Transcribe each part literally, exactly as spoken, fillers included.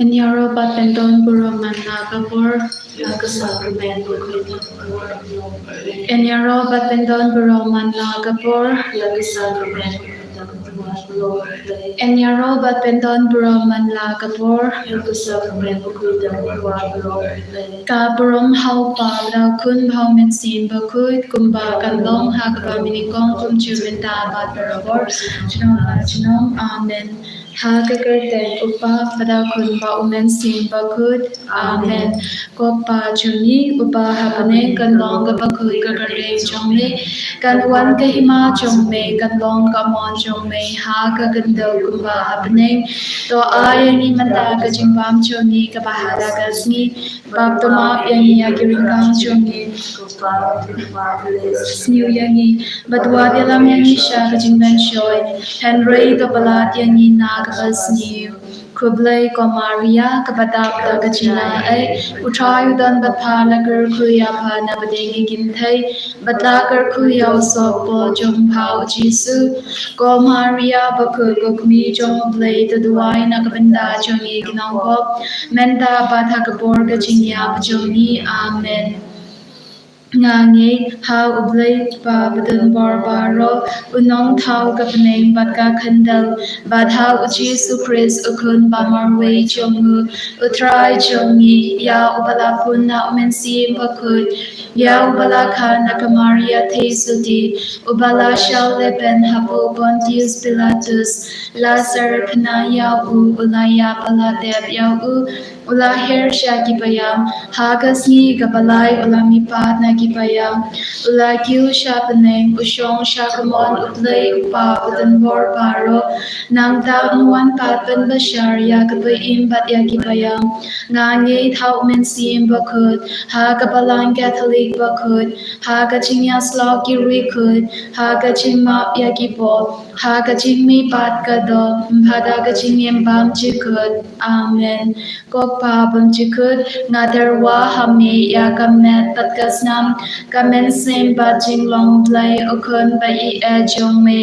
Yn ïaroh bad pyndon burom man la ka por. La ka sakramen bakhuid. Yn ïaroh bad pyndon burom man la ka por. La ka sakramen bakhuid. Yn ïaroh bad pyndon burom man la ka por. La ka sakramen bakhuid. Ka burom ha u Kpa bad ha u Khun bad ha u Mynsiem Bakhuid, kumba kan long ha kaba mynnyngkong, kumjuh mynta bad barabor, junom la junom. Amen. Ha ka kyrteng u Kpa bad ha u Khun bad ha u Mynsiem Bakhuid. Amen. Ko Kpa jong ngi uba ha bneng, kan long ka bakhuid ka kyrteng jong me, kan wan ka hima jong me, kan long ka mon jong me ha ka khyndew kumba ha bneng. To ai ïa ngi mynta ka jingbam jong ngi kaba ha ka sngi, bad to map ïa ngi ïa ki ryngkang jong ngi, sniew ïa ngi, bad wat ïalam ïa ngi sha ka jingpynshoi, hynrei to pyllait ïa ngi na kaba sniew. Khublei ko Maria, kaba dap da ka jingaiei, u Trai u don bad pha, la kyrkhu ïa pha na pdeng ki kynthei, bad la kyrkhu ïa u soh jong pha u Jisu. Ko Maria bakhuid, ko Kmie jong u Blei, to duwai na ka bynta jong ngi ki nongpop, mynta bad ha ka por ka jingïap jong ngi. Amen. Nga ngeit ha u Blei Kpa badonbor baroh, u nongthaw ka bneng bad ka khyndew, bad ha u Jisu Khrist u Khun ba marwei jong u, u Trai jong ngi, ïa uba la pun na u Mynsiem Bakhuid, ïa uba la kha na ka Maria Theisotti, uba la shah lepen hapoh Pontius Pilatus, la syrkhna ïa u, u la ïap, la dep ïa u, u la her sha ki paidbah, ha ka sngi kaba lai u la mihpat na ki paidbah, u la kiew sha bneng, u shong sha kamon u Blei u Kpa badonbor baroh. Nangta un wan pat pynbishar ïa kiba im bad ïa ki paidbah. Nga ngeit ha u Mynsiem Bakhuid, ha ka Balang Katholik bakhuid, ha ka jingïasyllok ki riewkhuid, ha ka jingmap ïa ki pop, ha ka jingmihpat ka doh, bad ha ka jingim bymjukut. Amen. Ko Kpa bymjukut, nga tyrwa ha me ïa ka met bad ka snam, ka mynsiem bad jinglong Blei u Khun ba ïeit jong me,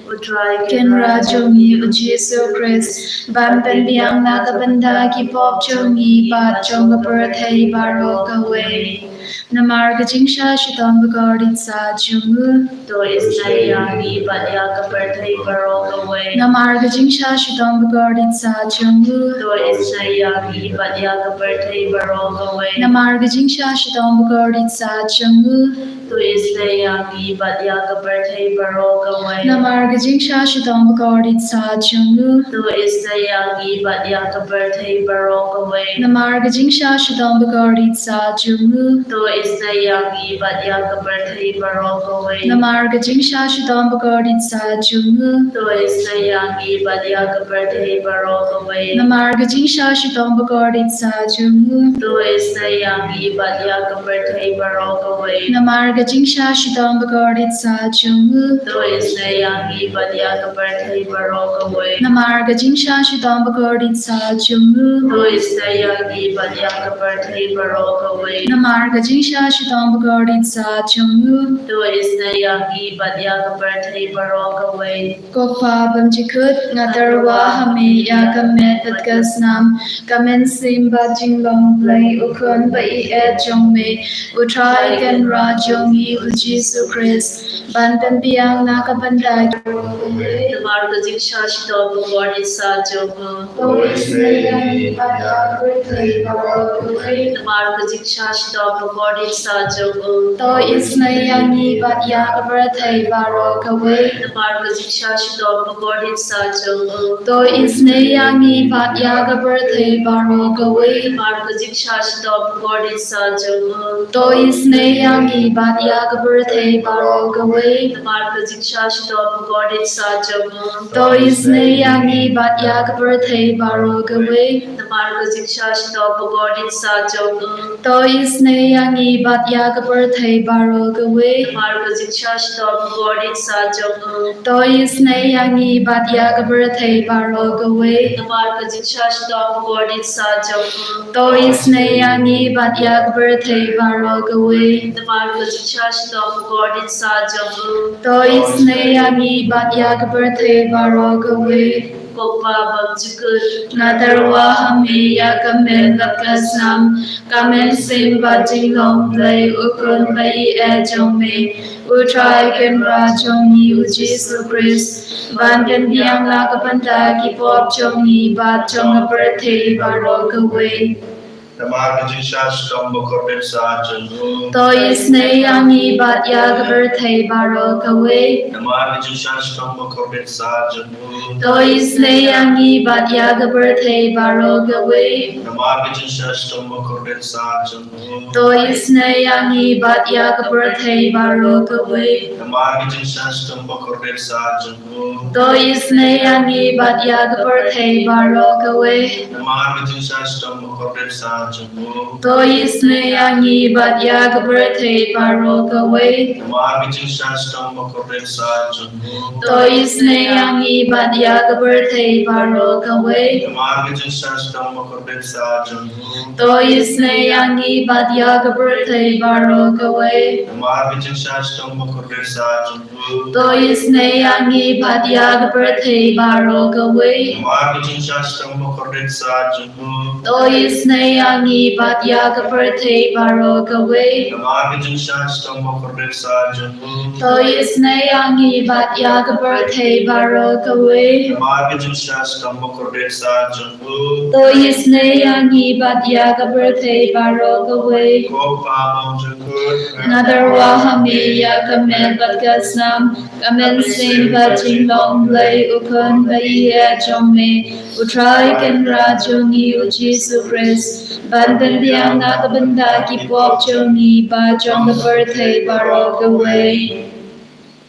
u Trai Kynrad jong ngi u Jisu Khrist, ban pynbiang na ka bynta ki pop jong ngi bad jong ka pyrthei baroh kawei. Namar ka jingshah shitom bakordit satia jong u, to isynei ïa ngi bad ïa ka pyrthei baroh kawei. Namar ka jingshah shitom bakordit satia jong u, to isynei ïa ngi bad ïa ka pyrthei baroh kawei. Namar ka jingshah shitom bakordit satia jong u, to isynei ïa ngi bad ïa ka pyrthei baroh kawei. Namar ka jingshah shitom bakordit satia jong u, to isynei ïa ngi bad ïa ka pyrthei baroh kawei. Namar ka jingshah shitom bakordit satia jong u, to isynei ïa ngi bad ïa ka pyrthei baroh kawei. Namar ka jingshah shitom bakordit satia jong u, to isynei ïa ngi bad ïa ka pyrthei baroh kawei. Namar ka jingshah shitom bakordit satia jong u, to isynei ïa ngi bad ïa ka pyrthei baroh kawei. Namar ka jingshah shitom bakordit satia jong u, to isynei ïa ngi bad ïa ka pyrthei baroh kawei. Namar ka jingshah shitom bakordit satia jong u, to isynei ïa ngi bad ïa ka pyrthei baroh kawei. Namar ka jingshah shitom bakordit satia jong u, to isynei ïa ngi bad ïa ka pyrthei baroh kawei. Ko Kpa bymjukut, nga tyrwa ha me ïa ka met bad ka snam, ka mynsiem bad jinglong Blei u Khun ba ïeit jong me, u Trai Kynrad jong ngi u Jisu Khrist, ban pynbiang na ka bynta. Namar ka jingshah shitom bakordit satia jong u, to isynei ïa ngi bad ïa ka pyrthei baroh kawei. Namar ka jingshah shitom bakordit satia jong u, to isynei ïa ngi bad ïa ka pyrthei baroh kawei. Namar ka jingshah shitom bakordit satia jong u, to isynei ïa ngi bad ïa ka pyrthei baroh kawei. Namar ka jingshah shitom bakordit satia jong u, to isynei ïa ngi bad ïa ka pyrthei baroh kawei. Namar ka jingshah shitom bakordit satia jong u, to isynei ïa ngi bad ïa ka pyrthei baroh kawei. Namar ka jingshah shitom bakordit satia jong u, to isynei ïa ngi bad ïa ka pyrthei baroh kawei. Namar ka jingshah shitom bakordit satia jong u, to isynei ïa ngi bad ïa ka pyrthei baroh kawei. Namar ka jingshah shitom bakordit satia jong u, to isynei ïa ngi bad ïa ka pyrthei baroh kawei. Namar ka jingshah shitom bakordit satia jong u, to isynei ïa ngi bad ïa ka pyrthei baroh kawei. Ko Pa bymjukut, nga tyrwa ha me ïa ka met bad ka snam, ka mynsiem bad jinglong Blei U Khun ba ïeit jong me, U Trai Kynrad jong ngi U Jisu Khrist, ban pynbiang na ka bynta ki pop jong ngi bad jong ka pyrthei baroh kawei. Namar ka jingshah shitom bakordit sa jong U, to isynei ïa ngi bad ïa ka pyrthei baroh kawei. Namar ka jingshah shitom bakordit sa jong U, to isynei ïa ngi bad ïa ka pyrthei baroh kawei. Namar ka jingshah shitom bakordit sa jong U, to isynei ïa ngi bad ïa ka pyrthei baroh kawei. Namar ka jingshah shitom bakordit sa jong U, to isynei ïa ngi bad ïa ka pyrthei baroh kawei. Namar ka jingshah shitom bakordit sa jong U, to isynei ïa ngi bad ïa ka pyrthei baroh kawei. Namar ka jingshah shitom bakordit sa jong U, to isynei ïa ngi bad ïa ka pyrthei baroh kawei. Namar ka jingshah shitom bakordit sa jong U, to isynei ïa ngi bad ïa ka pyrthei baroh kawei. Namar ka jingshah shitom bakordit sa jong U, to isynei ïa ngi bad ïa ka pyrthei baroh kawei. Namar ka jingshah shitom bakordit sa jong U, to isynei ïa ngi bad ïa ka pyrthei baroh kawei. Namar ka jingshah shitom bakordit sa jong U, to isynei ïa ngi bad ïa ka pyrthei baroh kawei. Namar ka jingshah shitom bakordit sa jong U, to isynei ïa ngi bad ïa ka pyrthei baroh kawei. Ko Pa bymjukut, nga tyrwa ha me ïa ka met bad ka snam, ka mynsiem bad jinglong Blei U Khun ba ïeit jong me, U Trai Kynrad jong ngi U Jisu Khrist, ban pynbiang na ka bynta ki pop jong ngi bad jong ka pyrthei baroh kawei.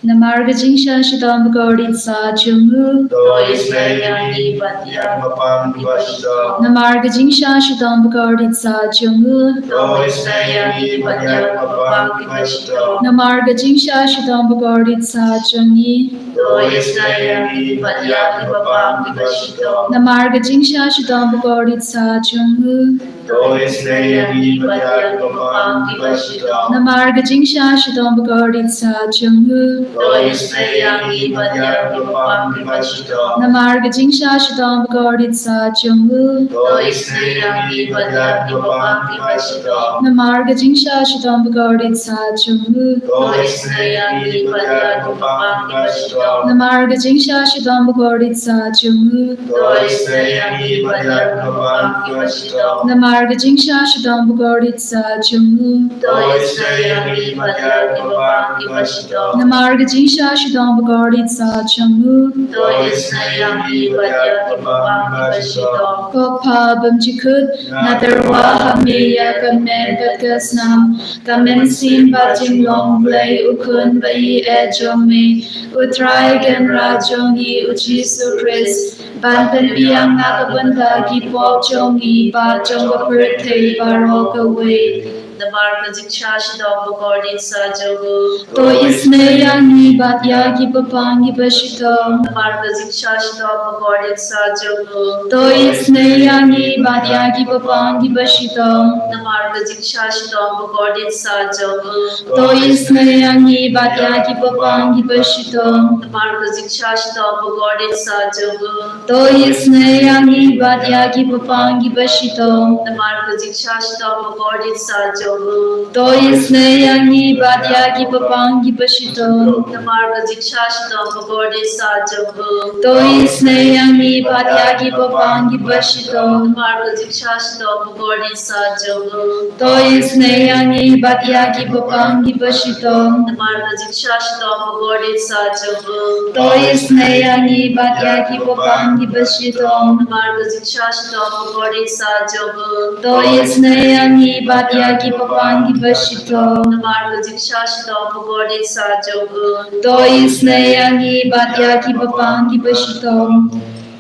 Namar ka jingshah shitom bakordit sa jong U, to isynei ïa ngi bad ïa ka pang kiba shitom. Namar ka jingshah shitom bakordit sa jong U, to isynei ïa ngi bad ïa ka pang kiba shitom. Namar ka jingshah shitom bakordit sa jong ngi, to isynei ïa ngi bad ïa ka pang kiba shitom. Namar ka jingshah shitom bakordit sa jong U, to isynei ïa ngi bad ïa ka pang kiba shitom. Namar ka jingshah shitom bakordit sa jong U, to isynei ïa ngi bad ïa ka pang kiba shitom. Namar ka jingshah shitom bakordit sa jong U, to isynei ïa ngi bad ïa ka pang kiba shitom. Namar ka jingshah shitom bakordit sa jong U, to isynei ïa ngi bad ïa ka pang kiba shitom. Namar ka jingshah shitom bakordit sa jong U, to isynei ïa ngi bad ïa ka pang kiba shitom. Namar ka jingshah shitom bakordit sa jong U, to isynei ïa ngi bad ïa ka pang kiba shitom. Namar ka jingshah shitom bakordit sa jong U, to isynei ïa ngi bad ïa ka pang kiba shitom. Ko Pa bymjukut, nga tyrwa ha me ïa ka met bad ka snam, ka mynsiem bad jinglong Blei U Khun ba ïeit jong me, U Trai Kynrad jong ngi U Jisu Khrist, ban pynbiang na ka bynta ki pop jong ngi bad jong ka pyrthei baroh kawei. Namar ka jingshah shitom bakordit sa jong U, to isynei ïa ngi bad ïa ki bapang kiba shitom. Namar ka jingshah shitom bakordit sa jong U, to isynei ïa ngi bad ïa ki bapang kiba shitom. Namar ka jingshah shitom bakordit sa jong U, to isynei ïa ngi bad ïa ki bapang kiba shitom. Namar ka jingshah shitom bakordit sa jong U, to isynei ïa ngi bad ïa ki bapang kiba shitom. Namar ka jingshah shitom bakordit sa jong U, to isynei ïa ngi bad ïa ki bapang kiba shitom. Namar ka jingshah shitom bakordit sa jong U, to isynei ïa ngi bad ïa ki bapang kiba shitom. Namar ka jingshah shitom bakordit sa jong U, to isynei ïa ngi bad ïa ki bapang kiba shitom. Namar ka jingshah shitom bakordit sa jong U, to isynei ïa ngi bad ïa ki bapang kiba shitom. Namar ka jingshah shitom bakordit sa jong U, to isynei ïa ngi bad ïa ki bapang kiba shitom. Namar ka jingshah shitom bakordit sa jong U, to isynei ïa ngi bad ïa ki bapang kiba shitom.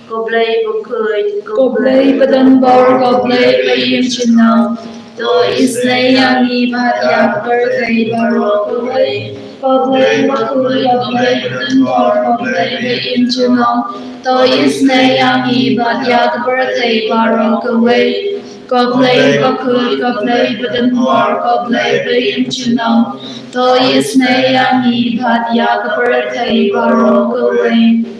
Ko Blei bakhuid, ko Blei badonbor, ko Blei ba im junom, to isynei ïa ngi bad ïa ka pyrthei baroh kawei. Ko Blei bakhuid, ko Blei badonbor, ko Blei ba im junom, to isynei ïa ngi bad ïa ka pyrthei baroh kawei. Ko Blei bakhuid, ko Blei badonbor, ko Blei ba im junom, to isynei ïa ngi bad ïa ka pyrthei baroh kawei.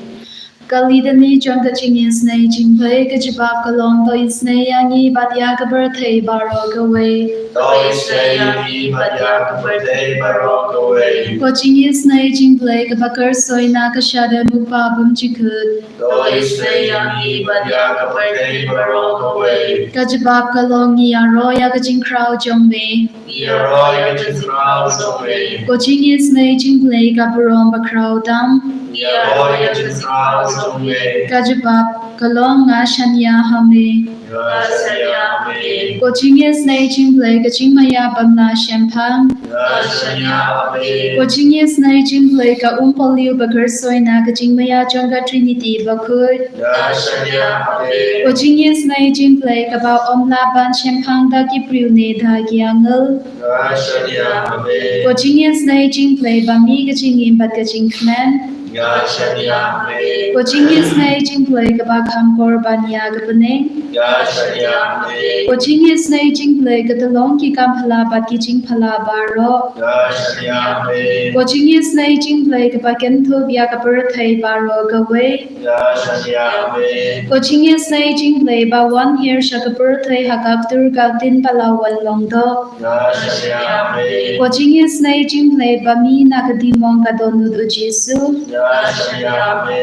Ka litany jong ka jingisynei jingblei. Ka jubab ka long: To isynei ïa ngi bad ïa ka pyrthei baroh kawei. To isynei ïa ngi bad ïa ka pyrthei baroh kawei. Ka jingisynei jingblei kaba kyrsoi na ka shadem u Kpa bymjukut. To isynei ïa ngi bad ïa ka pyrthei baroh kawei. Ka jubab ka long: Ngi ïaroh ïa ka jingkhraw jong me. Ngi ïaroh ïa ka jingkhraw jong me. Ka jingisynei jingblei ka burom bakhraw tam. Ngi ïaroh ïa ka jingkhraw jong me. Ka jubab ka long: Nga shaniah ha me. Nga shaniah ha me. Ka jingisynei jingblei ka jingmaïa bym lah shemphang. Nga shaniah ha me. Ka jingisynei jingblei ka umpohliew ba kyrsoi na ka jingmaïa jong ka Trinity bakhuid. Nga shaniah ha me. Ka jingisynei jingblei kaba ym lah ban shemphang da ki briew ne da ki angel. Nga shaniah ha me. Ka jingisynei jingblei ba mih ka jingim bad ka jingkmen. Nga shaniah ha me. Ka jingisynei jingblei kaba kham kor ban ïa ka bneng. Nga shaniah ha me. Ka jingisynei jingblei ka tyllong ki kam phylla bad ki jingphylla baroh. Nga shaniah ha me. Ka jingisynei jingblei kaba kynthup ïa ka pyrthei baroh kawei. Nga shaniah ha me. Ka jingisynei jingblei ba wan hiar sha ka pyrthei ha ka ktur ka ktien ba la wan long doh. Nga shaniah ha me. Ka jingisynei jingblei ba mih na ka diengmong ka dohnud u Jisu. Nga shaniah ha me.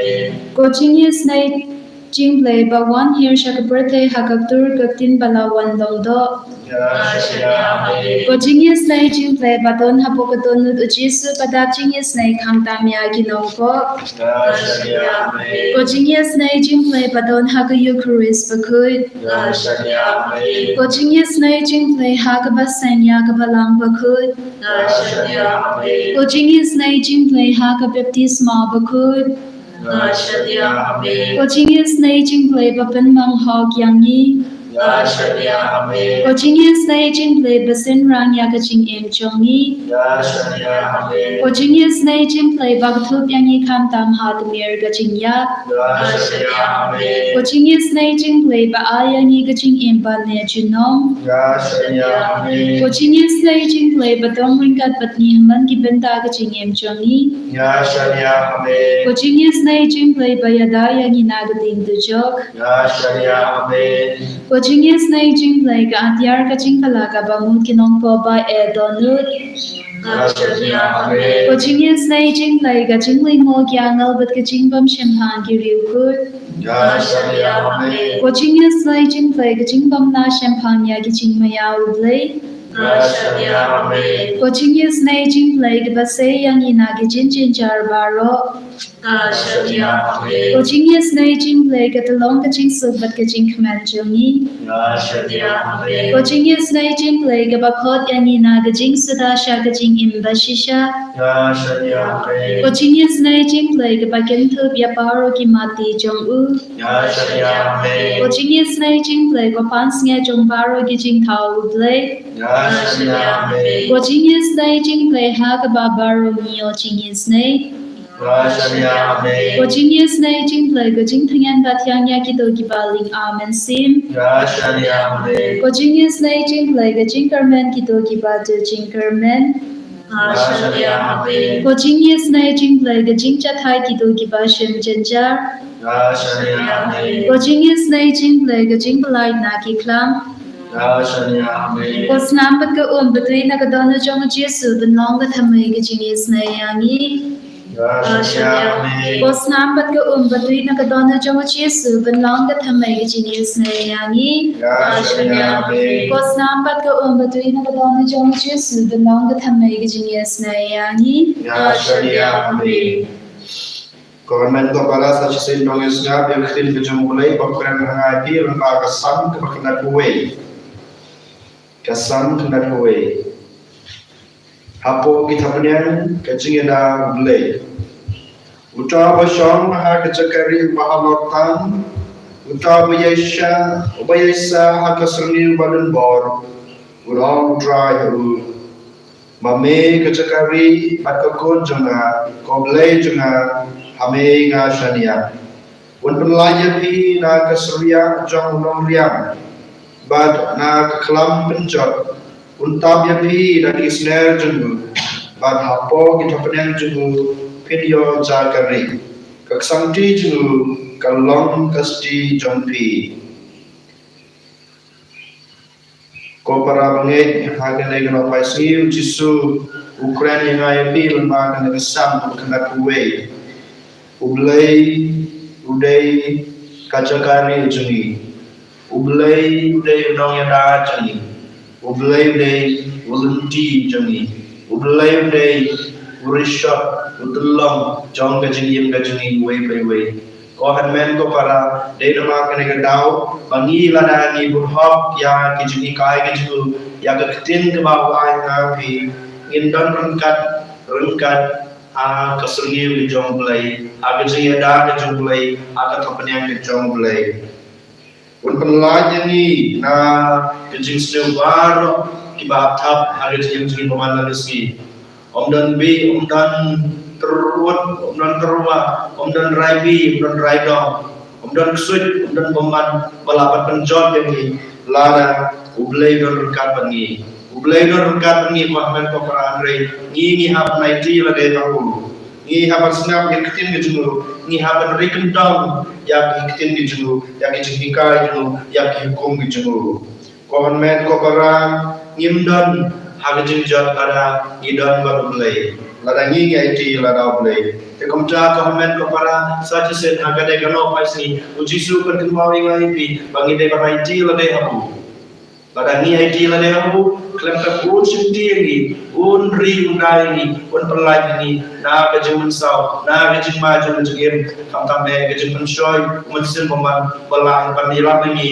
Ka jingisynei jingblei ba wan hiar sha ka pyrthei ha ka ktur ka ktien ba la wan long doh. Nga shaniah ha me. Ka jingisynei jingblei ba don hapoh ka dohnud u Jisu ba dap jingisynei khamtam ïa ki nongpop. Nga shaniah ha me. Ka jingisynei jingblei ba don ha ka Eukharist bakhuid. Nga shaniah ha me. Ka jingisynei jingblei ha kaba seng ïa ka Balang bakhuid. Nga shaniah ha me. Ka jingisynei jingblei ha ka baptisma bakhuid. Nga shaniah ha me. Ka jingisynei jingblei ba pynmang hok ïa ngi. Nga shaniah ha me. Ka jingisynei jingblei ba synran ïa ka jingim jong ngi. Nga shaniah ha me. Ka jingisynei jingblei ba kynthup ïa ngi khamtam ha ka mir ka jingïap. Nga shaniah ha me. Ka jingisynei jingblei ba ai ïa ngi ka jingim bymjukut. Nga shaniah ha me. Ka jingisynei jingblei ba don ryngkat bad ngi ha man ki bynta ka jingim jong ngi. Nga shaniah ha me. Ka jingisynei jingblei ba ïada ïa ngi na ka ding dujok. Nga shaniah ha me. Ka jingisynei jingblei ka atiar ka jingkylla kaba mut ki nongpop ba eh dohnud. Nga shaniah ha me. Ka jingisynei jingblei ka jinglyngngoh ki angel bad ka jingbymshemphang ki riewkhuid. Nga shaniah ha me. Ka jingisynei jingblei ka jingbymlah shemphang ïa ki jingmaïa U Blei. Nga shaniah ha me. Ka jingisynei jingblei kaba sei ïa ngi na ki jingjynjar baroh. Nga shaniah ha me. Ka jingisynei jingblei ka tyllong ka jingsuk bad ka jingkmen jong ngi. Nga shaniah ha me. Ka jingisynei jingblei kaba khot ïa ngi na ka jingsuda sha ka jingim bashisha. Nga shaniah ha me. Ka jingisynei jingblei kaba kynthup ïa baroh ki matti jong u. Nga shaniah ha me. Ka jingisynei jingblei ka pansngiat jong baroh ki jingthaw U Blei. Nga shaniah ha me. Ka jingisynei jingblei ha kaba baroh ngi ïoh jingisynei. Nga shaniah ha me. Ka jingisynei jingblei ka jingtngen ba thiang ïa kito kiba lyngba mynsiem. Nga shaniah ha me. Ka jingisynei jingblei ka jingkyrmen kito kiba duh jingkyrmen. Nga shaniah ha me. Ka jingisynei jingblei ka jingjahthait kito kiba shim jynjar. Nga shaniah ha me. Ka jingisynei jingblei ka jingpyllait na ki khlam. Nga shaniah ha me. Ka snam bad ka um ba tui na ka dohnud jong u Jisu ban long ka thymmei ka jingisynei ïa ngi. Nga shaniah ha me. Ka snam bad ka um ba tui na ka dohnud jong u Jisu ban long ka thymmei ka jingisynei ïa ngi. Nga shaniah ha me. Ka snam bad ka um ba tui na ka dohnud jong u Jisu ban long ka thymmei ka jingisynei ïa ngi. Nga shaniah ha me. Ka Kyrmen Tohpara sa shisien ngi sngap ïa ka ktien ka jong U Blei ba kren ha nga ïa phi lyngba ka Salm kaba khyndai phew wei. Ka Salm khyndai phew wei. Hapoh ki thapniang ka jingïada U Blei. Uta uba shong ha ka jaka ri uba halor tam, uta uba ïaishah, uba ïaishah ha ka syrni uba donbor, u ong U Trai ha u: Ma me ka jaka ri bad ka kot jong nga, ko Blei jong nga, ha me nga shaniah. Un pynlait ïa phi na ka syrïa jong u nongriam, bad na ka khlam pynjot. Un tap ïa phi da ki sner jong u, bad hapoh ki thapniang jong u phin ïoh jaka ri. Ka ksangti jong u ka long ka sti jong phi. Ko para bangeit, ha kane ka nongpai sngi u Jisu u kren ïa nga ïa phi lyngba kane ka Salm kaba khyndai phew wei. U Blei u dei ka jaka rieh jong ngi. U Blei u dei u nongïada jong ngi. U Blei u dei u lynti jong ngi. U Blei u dei u rishot, u tyllong jong ka jingim ka jong ngi uwei pa uwei. Ko hynmen ko para, dei namar kane ka daw ba ngi lada ngi buh hok ïa ki jinghikai ki jong u, ïa ka ktien kaba u ai ha ngi, ngin don ryngkat ryngkat ha ka syrngiew ka jong u Blei, ha ka jingïada ka jong u Blei, ha ka thapniang ka jong u Blei. Un pynlait ïa ngi na ka jingsniew baroh kiba ap thap ha ka jingim jong ngi bymman la ka sngi. Ym don bih, ym don tyrut, ym don tyrwa, ym don rai bih, ym don rai dom, ym don ksuid, ym don bymman ba lah ban pynjot ïa ngi lada u Blei u don ryngkat bad ngi. U Blei u don ryngkat bad ngi, ko hynmen ko para, hynrei ngi, ngi hap ban aiti lade ha u. Ngi hap ban sngap ïa ka ktien ka jong u. Ngi hap ban ri kyndong ïa ka ktien ka jong u, ïa ka jinghikai jong u, ïa ka hukum ka jong u. Ko hynmen ko para, ngim don ha ka jingjot lada ngi don bad u Blei, lada ngi, ngi aiti lada u Blei. Te kumta ko hynmen ko para, sa shisien ha kane ka nongpai sngi u Jisu u pynkynmaw ïa nga ïa phi ba ngi dei ban aiti lade ha u. Lada ngi aiti lade ha u, khlem ka un shim ti ïa ngi, un ri un dai ïa ngi, un pynlait ïa ngi na ka jingmynsaw, na ka jingma jong ka jingim, khamtam eh ka jingpynshoi u Mynsiem Bakhuid ba lah ban ïarap ïa ngi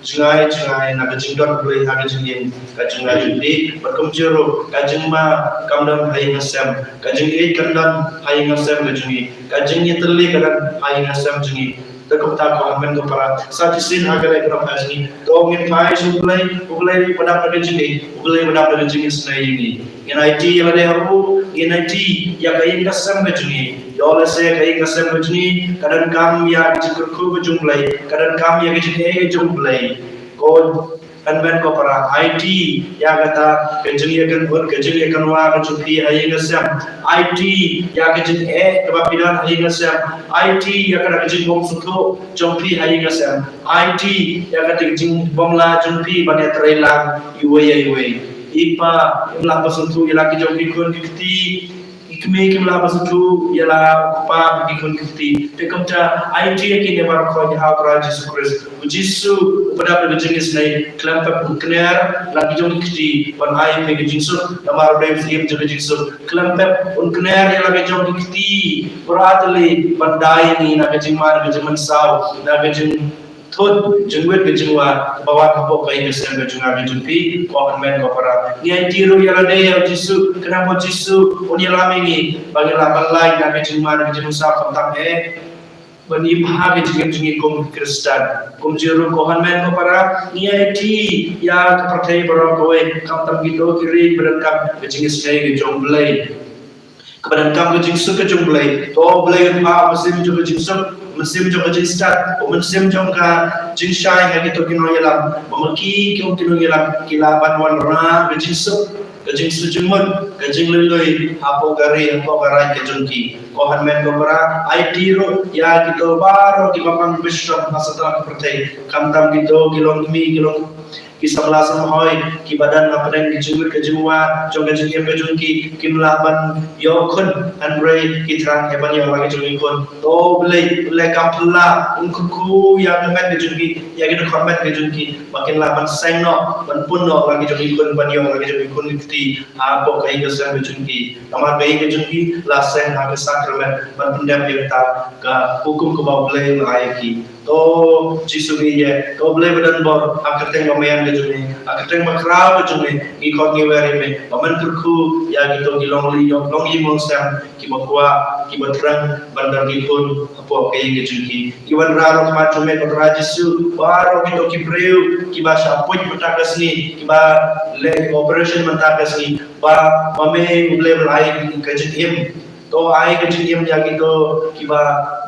jngai jngai na ka jingdon U Blei ha ka jingim ka jong nga jong phi. Bad kumjuh ruh ka jingma kam don ha ïing ha sem, ka jingïeit kam don ha ïing ha sem ka jong ngi, ka jingïatylli ka don ha ïing ha sem jong ngi. Te kumta ko hynmen ko para, sa shisien ha kane ka nongpai sngi, to ngin phai sha U Blei, U Blei uba dap da ka jingïeit, U Blei uba dap da ka jingisynei ïa ngi. Ngin aiti ïa lade ha u, ngin aiti ïa ka ïing ka sem ka jong ngi. Ïoh lehse ka ïing ka sem ka jong ngi ka donkam ïa ka jingkyrkhu ka jong U Blei, ka donkam ïa ka jingeh ka jong U Blei. Ko hynmen ko para, aiti ïa kata ka jingïakynduh, ka jingïakynduh ka jong phi ha ïing ha sem. Aiti ïa ka jingeh kaba phi don ha ïing ha sem. Aiti ïa kata ka jingbym sngewthuh jong phi ha ïing ha sem. Aiti ïa kata ka jingbymlah jong phi ban ïatrei lang iwei ïa iwei. I pa, im lah ban sngewthuh ïa la ki jong ki khun ki kti. I kmie kim lah ban sngewthuh ïa la u kpa bad ki khun ki kti. Te kumta aiti ïa kine baroh ha u Trai Jisu Khrist. U Jisu uba dap da ka jingisynei, khlem pep un kner la ki jong ki kti ban ai ïa ka jingsuk, namar u dei u Syiem jong ka jingsuk. Khlem pep un kner ïa la ki jong ki kti, para tylli, ban dai ïa ngi na ka jingma, na ka jingmynsaw, na ka jing thut jingwit ka jingwad kaba wan hapoh ka ïing ka sem ka jong nga ka jong phi, ko hynmen ko para. Ngi aiti ruh ïa lade ïa u Jisu, khnang ba u Jisu un ïalam ïa ngi ba ngin lah ban lait na ka jingma, na ka jingmynsaw khamtam eh ban im ha ka jingim jong ngi kum ki Khristan. Kumjuh ruh ko hynmen ko para, ngi aiti ïa ka pyrthei baroh kawei, khamtam kito ki ri ba donkam ka jingisynei ka jong U Blei, kaba donkam ka jingsuk ka jong U Blei. To U Blei un phah u mynsiem jong ka jingsuk, u mynsiem jong ka jingstad, u mynsiem jong ka jingshai ha kito ki nongïalam, ba ma ki, ki, ki nongïalam ki lah ban wanrah ka jingsuk, ka jingsuk jingmut, ka jinglui lui hapoh ka ri, hapoh ka raij ka jong ki. Ko hynmen ko para, aiti ruh ïa kito baroh kiba pang bishop ha satlak ka pyrthei, khamtam kito ki longkmie, ki long ki samla samhoi kiba don hapdeng ka jingwit ka jingwa jong ka jingim ka jong ki, kim lah ban ïoh khun, hynrei ki thrang eh ban ïoh la ki jong ki khun. To U Blei, U Blei kam phylla, un kyrkhu ïa ka met ka jong ki, ïa ka dkhot met ka jong ki, ba kin lah ban seng noh, ban pun noh la ki jong ki khun, ban ïoh la ki jong ki khun ki kti hapoh ka ïing ka sem ka jong ki. Namar ka ïing ka jong ki la seng ha ka sakramen ban pyndep ïa kata ka hukum kaba U Blei u la ai ïa ki. To Jisu ngi ïeit, to Blei ba don bor, ha ka kyrteng ba mian ka jong me, ha ka kyrteng ba khraw ka jong me, ngi khot ngi wer ïa me ba men kyrkhu ïa kito ki longlih, ïa ki longïing longsem kiba kwah, kiba thrang ban don ki khun hapoh ka ïing ka jong ki. Ngi wanrah ruh ha khmat jong me ko Trai Jisu baroh kito ki briew kiba shah poi mynta ka sngi, kiba leh operation mynta ka sngi, ba, ba me U Blei ba la ai ka jingim. To ai ka jingim ïa kito kiba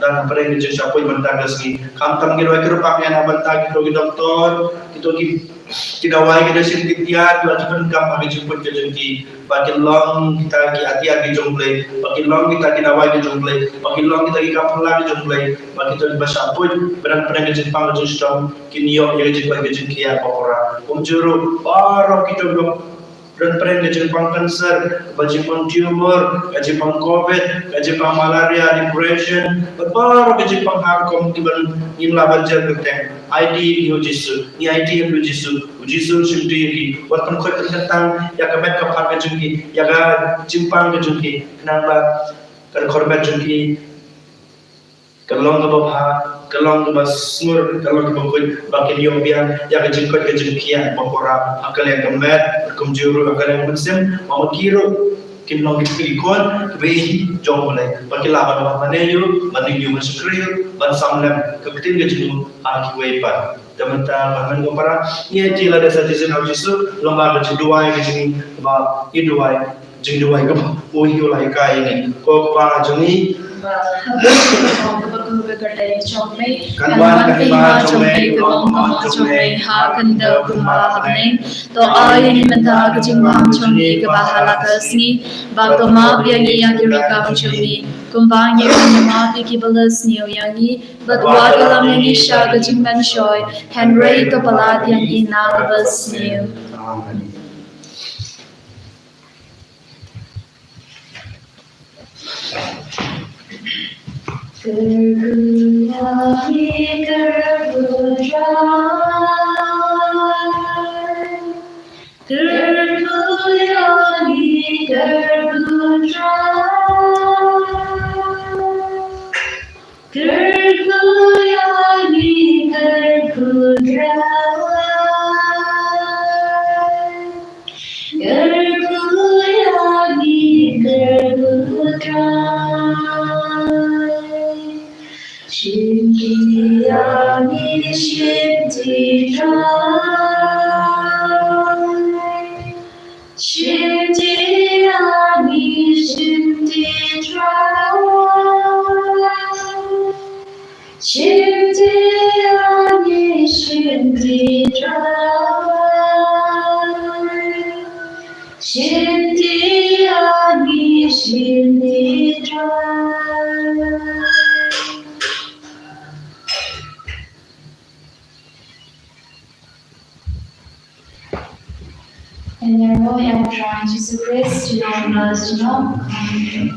don hapdeng ka jingshah poi mynta ka sngi. Khamtam ngi ruh kyrpad ïa na bynta kito ki doktor, kito ki ki dawai ki da shim ki tiar, ba ki pyndonkam ha ka jingput ka jong ki, ba ki long kita ki atiar ki jong U Blei, ba ki long kita ki dawai ki jong U Blei, ba ki long kita ki kam phylla ki jong U Blei, ba kita kiba shah put, ba don pdeng ka jingpang ka jingshitom, kin ïoh ïa ka jingkoit ka jingkhiah bakla. Kumjuh ruh baroh kito kiba don pdeng ka jingpang cancer, ka jingpang tumor, ka jingpang covid, ka jingpang malaria, depression, bad baroh ka jingpang ha ka rukom kiba ngin lah ban jer kyrteng. Aiti ïa U Jisu, ngi aiti ïa U Jisu, U Jisu u shimti ïa ki, wat pynkhuid pynkyntang ïa ka met ka phad ka jong ki, ïa ka jingpang ka jong ki, khnang ba ka dkhot met jong ki ka long kaba bha, ka long kaba sngur, ka long kaba khuid, ba kin ïoh biang ïa ka jingkoit ka jingkhiah bakla ha ka liang ka met, kumjuh ruh ha ka liang ka mynsiem, ba ma ki ruh kin long ki khun kiba ïeit jong U Blei, ba kin lah ban wan mane ïa u, ban ïeit ïa u, ban shakri ïa u, ban sam lem ka ktien ka jong u ha kiwei pat. Te mynta, ba mynta ko para, ngi ïa ki la dei sa citizen ha U Jisu, lyngba ka jingduwai ka jong ngi, ba ngi duwai, jingduwai kaba u ïa u la hikai ïa ngi. Ko Kpa jong ngi, ba ha ka kyrteng jong me, kan wan ka hima jong me, ka long ka mon jong me ha ka khyndew kumba ha bneng. To ai ïa ngi mynta ka jingbam jong ngi kaba ha la ka sngi, bad to map ïa ngi ïa ki riewkam jong ngi, kumba ngi ruh ngi map ïa kiba la sniew ïa ngi, bad wat ïalam ïa ngi sha ka jingpynshoi, hynrei to pyllait ïa ngi na kaba sniew. Amen. Kyrkhu ïa ngi, kyrkhu Trai. Kyrkhu ïa ngi, kyrkhu Trai. Kyrkhu ïa ngi, kyrkhu Trai. Kyrkhu ïa ngi, kyrkhu Trai. Shimti ïa ngi, shimti Trai. Shimti ïa ngi, shimti Trai. Shimti ïa ngi, shimti Trai. Shimti ïa ngi, shimti Trai. Yn ïaroh ïa U Trai Jisu Khrist, junom la junom. Amen.